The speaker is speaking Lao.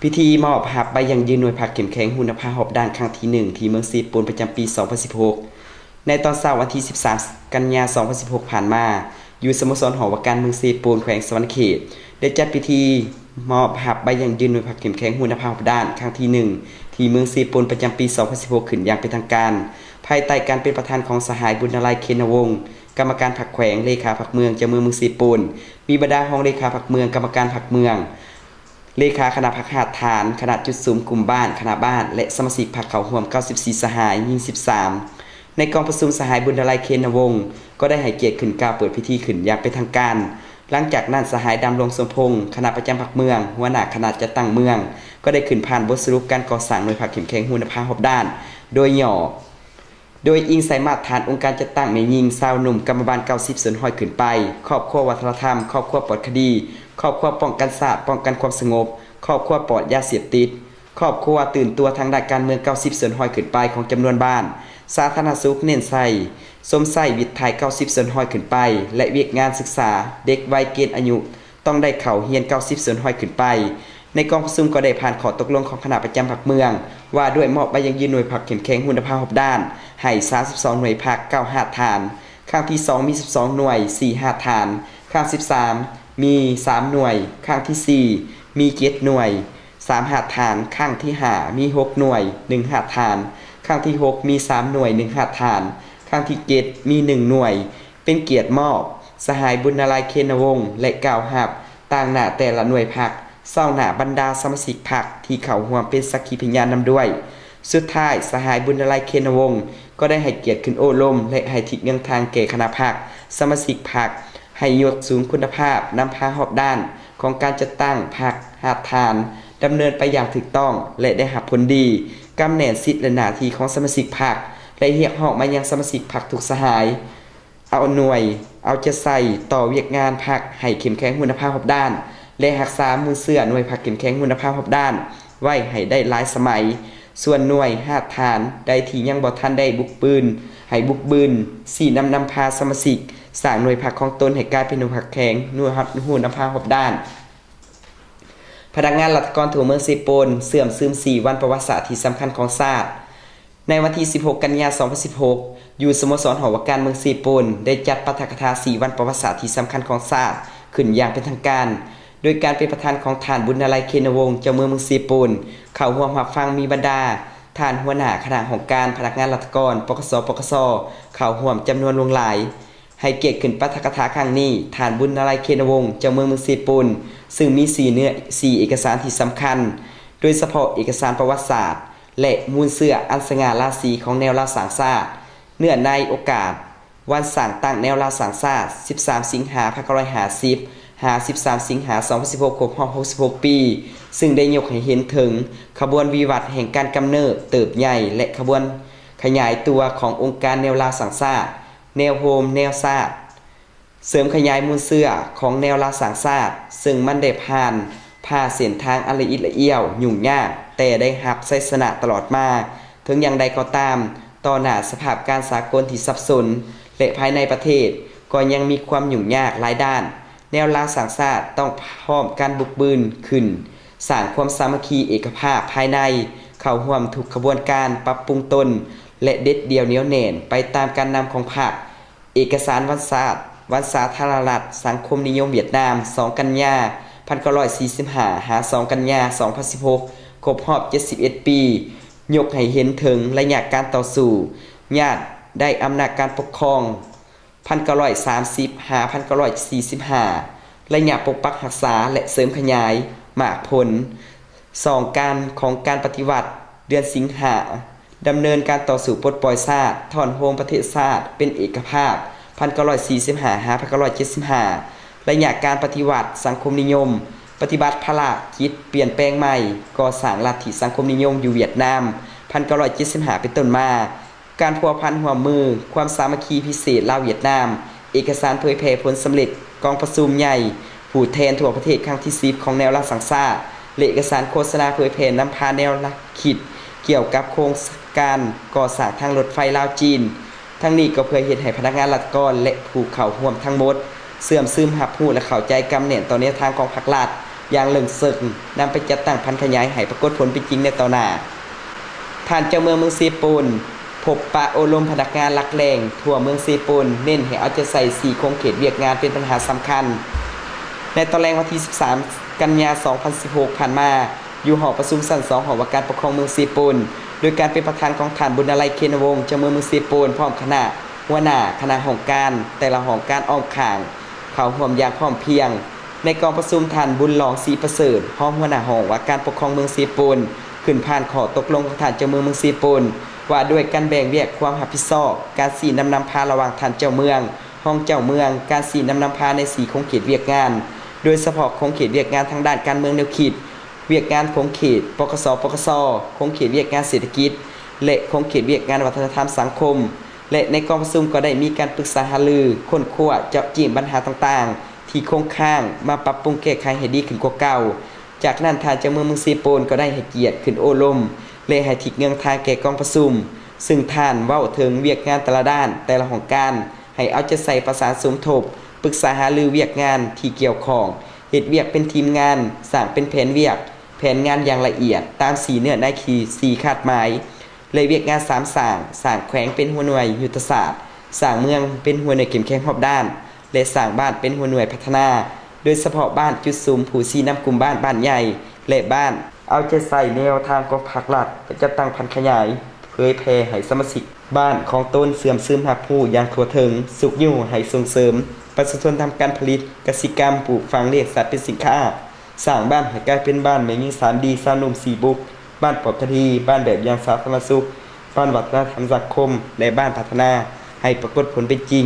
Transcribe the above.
ພິທີມອບຮັບໃບຢັ້ງຢືນໜ່ວຍພັກເຂັ້ມແຂງຮຸນນະພາຮອບດ້ານຄັ້ງທີໜຶ່ງ ທີ່ເມືອງເຊໂປນ ປະຈຳປີສອງພັນສິບຫົກ ໃນຕອນເຊົ້າວັນທີສິບສາມ ກັນຍາ ສອງພັນສິບຫົກ ຜ່ານມາ, ຢູ່ສະໂມສອນຫໍວ່າການເມືອງເຊໂປນ ແຂວງສະຫວັນນະເຂດ ໄດ້ຈັດພິທີມອບຮັບໃບຢັ້ງຢືນໜ່ວຍພັກເຂັ້ມແຂງຮຸນນະພາຮອບດ້ານຄັ້ງທີໜຶ່ງ ທີ່ເມືອງເຊໂປນ ປະຈຳປີສອງພັນສິບຫົກ ຂຶ້ນຢ່າງເປັນທາງການ ພາຍໃຕ້ການເປັນປະທານຂອງສະຫາຍ ບຸນນາໄລ ເຄນນະວົງ ກຳມະການພັກແຂວງ, ເລຂາພັກເມືອງ, ເຈົ້າເມືອງເມືອງເຊໂປນ, ມີບັນດາຮອງເລຂາພັກເມືອງ, ກຳມະການພັກເມືອງ, ເລຂາຄະນະພັກຮາກຖານ, ຄະນະຈຸດສຸມກຸ່ມບ້ານ, ຄະນະບ້ານ ແລະ ສະມາຊິກພັກເຂົ້າຮ່ວມເກົ້າສິບສີ່ສະຫາຍ, ຍິງສິບສາມ. ໃນກອງປະຊຸມ, ສະຫາຍ ບຸນນາໄລ ເຄນນະວົງ ກໍໄດ້ໃຫ້ກຽດຂຶ້ນກ່າວເປີດພິທີຂຶ້ນຢ່າງເປັນທາງການ. ຫຼັງຈາກນັ້ນ, ສະຫາຍ ດຳລົງ ສົມພົງ ຄະນະປະຈຳພັກເມືອງ, ຫົວໜ້າຄະນະຈັດຕັ້ງເມືອງ ກໍໄດ້ຂຶ້ນຜ່ານບົດສະຫຼຸບການກໍ່ສ້າງໜ່ວຍພັກເຂັ້ມແຂງຮຸນນະພາຮອບດ້ານ ໂດຍຫຍໍ້. ໂດຍອີງໃສ່ມາດຖານອົງການຈັດຕັ້ງແມ່ຍິງ, ຊາວໜຸ່ມ, ກຳມະບານເກົ້າສິບສ່ວນຮ້ອຍຂຶ້ນໄປ, ຄອບຄົວວັດທະນະທຳ, ຄອບຄົວປອດຄະດີ, ຄອບຄົວປ້ອງກັນຊາດ, ປ້ອງກັນຄວາມສະຫງົບ, ຄອບຄົວປອດຢາເສບຕິດ, ຄອບຄົວຕື່ນຕົວທາງດ້ານການເມືອງເກົ້າສິບສ່ວນຮ້ອຍຂຶ້ນໄປຂອງຈຳນວນບ້ານ, ສາທາລະນະສຸກເນັ້ນໃສ່ຊົມໃຊ້ວິດຖ່າຍເກົ້າສິບສ່ວນຮ້ອຍຂຶ້ນໄປ ແລະ ວຽກງານສຶກສາເດັກໄວເກນອາຍຸ ຕ້ອງໄດ້ເຂົ້າຮຽນເກົ້າສິບສ່ວນຮ້ອຍຂຶ້ນໄປ. ໃນກອງປະຊຸມກໍໄດ້ຜ່ານຂໍ້ຕົກລົງຂອງຄະນະປະຈຳພັກເມືອງ ວ່າດ້ວຍມອບໃບຢັ້ງຢືນໜ່ວຍພັກເຂັ້ມແຂງຮຸນນະພາຮອບດ້ານ ໃຫ້ສາມສິບສອງໜ່ວຍພັກ ເກົ້າຮາກຖານ, ຄັ້ງທີສອງມີສິບສອງໜ່ວຍ ສີ່ຮາກຖານ, ຄັ້ງທີສາມມີສາມໜ່ວຍ, ຄັ້ງທີສີ່ມີເຈັດໜ່ວຍ ສາມຮາກຖານ, ຄັ້ງທີຫ້າມີຫົກໜ່ວຍ ໜຶ່ງຮາກຖານ, ຄັ້ງທີຫົກມີສາມໜ່ວຍ ໜຶ່ງຮາກຖານ, ຄັ້ງທີເຈັດມີໜຶ່ງໜ່ວຍ. ເປັນກຽດມອບສະຫາຍ ບຸນນາໄລ ເຄນນະວົງ ແລະ ກ່າວຮັບຕາງໜ້າແຕ່ລະໜ່ວຍພັກ ເຊົາໜ້າບັນດາສະມາຊິກພັກທີ່ເຂົ້າຮ່ວມເປັນສັກຂີພະຍານນຳດ້ວຍ. ສຸດທ້າຍ, ສະຫາຍ ບຸນນາໄລ ເຄນນະວົງ ກໍໄດ້ໃຫ້ກຽດຂຶ້ນໂອ້ລົມ ແລະ ໃຫ້ທິດແນວທາງແກ່ຄະນະພັກ, ສະມາຊິກພັກ ໃຫ້ຍົກສູງຄຸນນະພາບນຳພາຮອບດ້ານຂອງການຈັດຕັ້ງພັກຮາກຖານ ດຳເນີນໄປຢ່າງຖືກຕ້ອງ ແລະ ໄດ້ຮັບຜົນດີ, ກຳແໜ້ນສິດ ແລະ ໜ້າທີ່ຂອງສະມາຊິກພັກ ແລະ ຮຽກຮ້ອງມາຍັງສະມາຊິກພັກທຸກສະຫາຍ ເອົາໜ່ວຍເອົາໃຈໃສ່ຕໍ່ວຽກງານພັກໃຫ້ເຂັ້ມແຂງຮຸນນະພາບຮອບດ້ານ ແລະ ຮັກສາມູນເຊື້ອໜ່ວຍພັກເຂັ້ມແຂງຮຸນນະພາບຮອບດ້ານໄວ້ໃຫ້ໄດ້ຫຼາຍສະໄໝ. ສ່ວນໜ່ວຍຮາກຖານໃດທີ່ຍັງບໍ່ທັນໄດ້ບຸກບືນ ໃຫ້ບຸກບືນ, ຊີ້ນຳນຳພາສະມາຊິກສ້າງໜ່ວຍພັກຂອງຕົນໃຫ້ກາຍເປັນໜ່ວຍພັກແຂງ ໜ່ວຍຮັບຮູ້ນຳພາຮອບດ້ານ. ພະນັກງານລັດຖະກອນທົ່ວເມືອງເຊໂປນ ເຊື່ອມຊຶມສີ່ວັນປະຫວັດສາດທີ່ສຳຄັນຂອງຊາດ. ໃນວັນທີສິບຫົກ ກັນຍາ ສອງພັນສິບຫົກ ຢູ່ສະໂມສອນຫໍວ່າການເມືອງເຊໂປນ ໄດ້ຈັດປາຖະກະຖາສີ່ວັນປະຫວັດສາດທີ່ສຳຄັນຂອງຊາດຂຶ້ນຢ່າງເປັນທາງການ ໂດຍການເປັນປະທານຂອງທ່ານ ບຸນນາໄລ ເຄນນະວົງ ເຈົ້າເມືອງເມືອງເຊໂປນ. ເຂົ້າຮ່ວມຮັບຟັງມີບັນດາທ່ານຫົວໜ້າຄະນະຫ້ອງການ, ພະນັກງານລັດຖະກອນ, ປກສ, ປກສ ເຂົ້າຮ່ວມຈຳນວນຫຼວງຫຼາຍ. ໃຫ້ກຽດຂຶ້ນປາຖະກະຖາຄັ້ງນີ້, ທ່ານ ບຸນນາໄລ ເຄນນະວົງ ເຈົ້າເມືອງເມືອງເຊໂປນ ຊຶ່ງມີສີ່ເນື້ອ, ສີ່ເອກະສານທີ່ສຳຄັນ, ໂດຍສະເພາະເອກະສານປະຫວັດສາດ ແລະ ມູນເຊື້ອອັນສະຫງ່າລາສີຂອງແນວລາວສ້າງຊາດ. ເນື່ອງໃນໂອກາດວັນສ້າງຕັ້ງແນວລາວສ້າງຊາດ ສິບສາມ ສິງຫາ ພັນເກົ້າຮ້ອຍຫ້າສິບ ຫາ ສິບສາມ ສິງຫາ ສອງພັນສິບຫົກ ຄົບຮອບ ຫົກສິບຫົກ ປີ, ຊຶ່ງໄດ້ຍົກໃຫ້ເຫັນເຖິງຂະບວນວິວັດແຫ່ງການກຳເນີບ, ເຕີບໃຫຍ່ ແລະ ຂະບວນຂະຫຍາຍຕົວຂອງອົງການແນວລາວສ້າງຊາດ, ແນວໂຮມແນວຊາດ, ເສີມຂະຫຍາຍມູນເຊື້ອຂອງແນວລາວສ້າງຊາດ, ເຊິ່ງມັນໄດ້ຜ່ານຜ່າເສັ້ນທາງອັນລະອິດລະອຽວ, ຫຍຸ້ງຍາກ, ແຕ່ໄດ້ຮັບໄຊຊະນະຕະຫຼອດມາ. ເຖິງຢ່າງໃດກໍຕາມ, ຕໍ່ໜ້າສະພາບການສາກົນທີ່ສັບສົນ ແລະ ພາຍໃນປະເທດກໍຍັງມີຄວາມຫຍຸ້ງຍາກຫຼາຍດ້ານ. ແນວລາວສ້າງຊາດຕ້ອງພ້ອມກັນບຸກບືນຂຶ້ນ, ສ້າງຄວາມສາມັກຄີເອກະພາບພາຍໃນ, ເຂົ້າຮ່ວມທຸກຂະບວນການປັບປຸງຕົນ ແລະ ເດັດດ່ຽວໜຽວແໜ້ນໄປຕາມການນຳຂອງພັກ. ເອກະສານວັນຊາດ, ວັນສາທາລະນະລັດສັງຄົມນິຍົມຫວຽດນາມ ສອງ ກັນຍາ ພັນເກົ້າຮ້ອຍສີ່ສິບຫ້າ ຫາ ສອງ ກັນຍາ ສອງພັນສິບຫົກ ຄົບຮອບ ເຈັດສິບເອັດ ປີ, ຍົກໃຫ້ເຫັນເຖິງໄລຍະການຕໍ່ສູ້ຍາດໄດ້ອຳນາດການປົກຄອງ ພັນເກົ້າຮ້ອຍສາມສິບ ຫາ ພັນເກົ້າຮ້ອຍສີ່ສິບຫ້າ, ໄລຍະປົກປັກຮັກສາ ແລະ ເສີມຂະຫຍາຍໝາກຜົນ ສອງ ການຂອງການປະຕິວັດເດືອນສິງຫາ, ດຳເນີນການຕໍ່ສູ້ປົດປ່ອຍຊາດ, ທ້ອນໂຮມປະເທດຊາດເປັນເອກະພາບ ພັນເກົ້າຮ້ອຍສີ່ສິບຫ້າ ຫາ ພັນເກົ້າຮ້ອຍເຈັດສິບຫ້າ, ໄລຍະການປະຕິວັດສັງຄົມນິຍົມ, ປະຕິບັດພາລະກິດປ່ຽນແປງໃໝ່, ກໍ່ສ້າງລັດທິສັງຄົມນິຍົມຢູ່ຫວຽດນາມ ພັນເກົ້າຮ້ອຍເຈັດສິບຫ້າ ເປັນຕົ້ນມາ. ການພົວພັນຮ່ວມມື, ຄວາມສາມັກຄີພິເສດລາວຫວຽດນາມ, ເອກະສານເຜີຍແຜ່ຜົນສຳເລັດກອງປະຊຸມໃຫຍ່ຜູ້ແທນທົ່ວປະເທດຄັ້ງທີສິບຂອງແນວລາວສ້າງຊາດ ແລະ ເອກະສານໂຄສະນາເຜີຍແຜ່ນຳພາແນວຄິດກ່ຽວກັບໂຄງການກໍ່ສ້າງທາງລົດໄຟລາວ-ຈີນ. ທັງນີ້ກໍເພື່ອເຮັດໃຫ້ພະນັກງານລັດຖະກອນ ແລະ ຜູ້ເຂົ້າຮ່ວມທັງໝົດເຊື່ອມຊຶມ, ຮັບຮູ້ ແລະ ເຂົ້າໃຈກຳແໜ້ນຕໍ່ແນວທາງຂອງພັກລັດ ຢ່າງເລິ້ງເຊິ່ງ, ນຳໄປຈັດຕັ້ງຜັນຂະຫຍາຍໃຫ້ປາກົດຜົນເປັນຈິງໃນຕໍ່ໜ້າ. ທ່ານເຈົ້າເມືອງເມືອງເຊໂປນ ພົບປະໂອ້ລົມພະນັກງານຫຼັກແຫຼ່ງທົ່ວເມືອງເຊໂປນ, ເນັ້ນໃຫ້ເອົາໃຈໃສ່ສີ່ຂົງເຂດວຽກງານເປັນບັນຫາສຳຄັນ. ໃນຕອນແລງວັນທີສິບສາມ ກັນຍາ ສອງພັນສິບຫົກ ຜ່ານມາ, ຢູ່ຫໍປະຊຸມຊັ້ນສອງ ຫ້ອງວ່າການປົກຄອງເມືອງເຊໂປນ, ໂດຍການເປັນປະທານຂອງທ່ານ ບຸນນາໄລ ເຄນະວົງ ເຈົ້າເມືອງເມືອງເຊໂປນ ພ້ອມຄະນະຫົວໜ້າຄະນະຫ້ອງການແຕ່ລະຫ້ອງການອ້ອມຂ້າງ ເຂົ້າຮ່ວມຢ່າງພ້ອມພຽງ. ໃນກອງປະຊຸມ, ທ່ານ ບຸນຫຼອງ ສີປະເສີດ ຮອງຫົວໜ້າຫ້ອງວ່າການປົກຄອງເມືອງເຊໂປນ ຂຶ້ນຜ່ານຂໍ້ຕົກລົງຂອງທ່ານເຈົ້າເມືອງເມືອງເຊໂປນ ວ່າດ້ວຍການແບ່ງວຽກຄວາມຮັບຜິດຊອບ, ການຊີ້ນຳນຳພາລະຫວ່າງທ່ານເຈົ້າເມືອງ, ຮອງເຈົ້າເມືອງ, ການຊີ້ນຳນຳພາໃນສີ່ຂົງເຂດວຽກງານ, ໂດຍສະເພາະຂົງເຂດວຽກງານທາງດ້ານການເມືອງແນວຄິດ, ວຽກງານຂົງເຂດ ປກສ ປກສ, ຂົງເຂດວຽກງານເສດຖະກິດ ແລະ ຂົງເຂດວຽກງານວັດທະນະທຳສັງຄົມ. ແລະ ໃນກອງປະຊຸມກໍໄດ້ມີການປຶກສາຫາລື, ຄົ້ນຄວ້າ, ເຈາະຈີ້ມບັນຫາຕ່າງໆ ທີ່ຄົງຄ້າງ ມາປັບປຸງແກ້ໄຂໃຫ້ດີຂຶ້ນກວ່າເກົ່າ. ຈາກນັ້ນ, ທ່ານເຈົ້າເມືອງເມືອງເຊໂປນກໍໄດ້ໃຫ້ກຽດຂຶ້ນໂອ້ລົມ ແລະ ໃຫ້ທິດເງືອງທາງແກ່ກອງປະຊຸມ, ເຊິ່ງທ່ານເວົ້າເຖິງວຽກງານແຕ່ລະດ້ານ, ແຕ່ລະຫ້ອງການ ໃຫ້ເອົາໃຈໃສ່ປະສານສົມທົບ, ປຶກສາຫາລືວຽກງານທີ່ກ່ຽວຂ້ອງ, ເຮັດວຽກເປັນທີມງານ, ສ້າງເປັນແຜນວຽກ, ແຜນງານຢ່າງລະອຽດ, ຕາມສີ່ເນື້ອໃນທີ່ ສີ່ຄາດໝາຍ ແລະ ວຽກງານສາມສ້າງ, ສ້າງແຂວງເປັນຫົວໜ່ວຍຍຸດທະສາດ, ສ້າງເມືອງເປັນຫົວໜ່ວຍເຂັ້ມແຂງຮອບດ້ານ ແລະ ສ້າງບ້ານເປັນຫົວໜ່ວຍພັດທະນາ, ໂດຍສະເພາະບ້ານຈຸດສຸມຜູ້ຊີ້ນຳກຸ່ມບ້ານ, ບ້ານໃຫຍ່ ແລະ ບ້ານ. ເອົາໃຈໃສ່ແນວທາງຂອງພາກລັດ, ຈັດຕັ້ງຜັນຂະຫຍາຍ, ເຜີຍແຜ່ໃຫ້ສະມາຊິກບ້ານຂອງຕົນເຊື່ອມຊຶມຮັບຮູ້ຢ່າງທົ່ວເຖິງ, ຊຸກຍູ້ໃຫ້ສົ່ງເສີມປະຊາຊົນທຳການຜະລິດ, ກະສິກຳ, ປູກຝັງ, ລ້ຽງສັດເປັນສິນຄ້າ, ສ້າງບ້ານໃຫ້ກາຍເປັນບ້ານແມ່ຍິງສາມດີ, ຊາວໜຸ່ມສີ່ບຸກ, ບ້ານປອບຄະດີ, ບ້ານແບບຢ່າງສາທາລະນະສຸກ, ບ້ານວັດທະນະທຳສັງຄົມ ແລະ ບ້ານພັດທະນາໃຫ້ປາກົດຜົນເປັນຈິງ.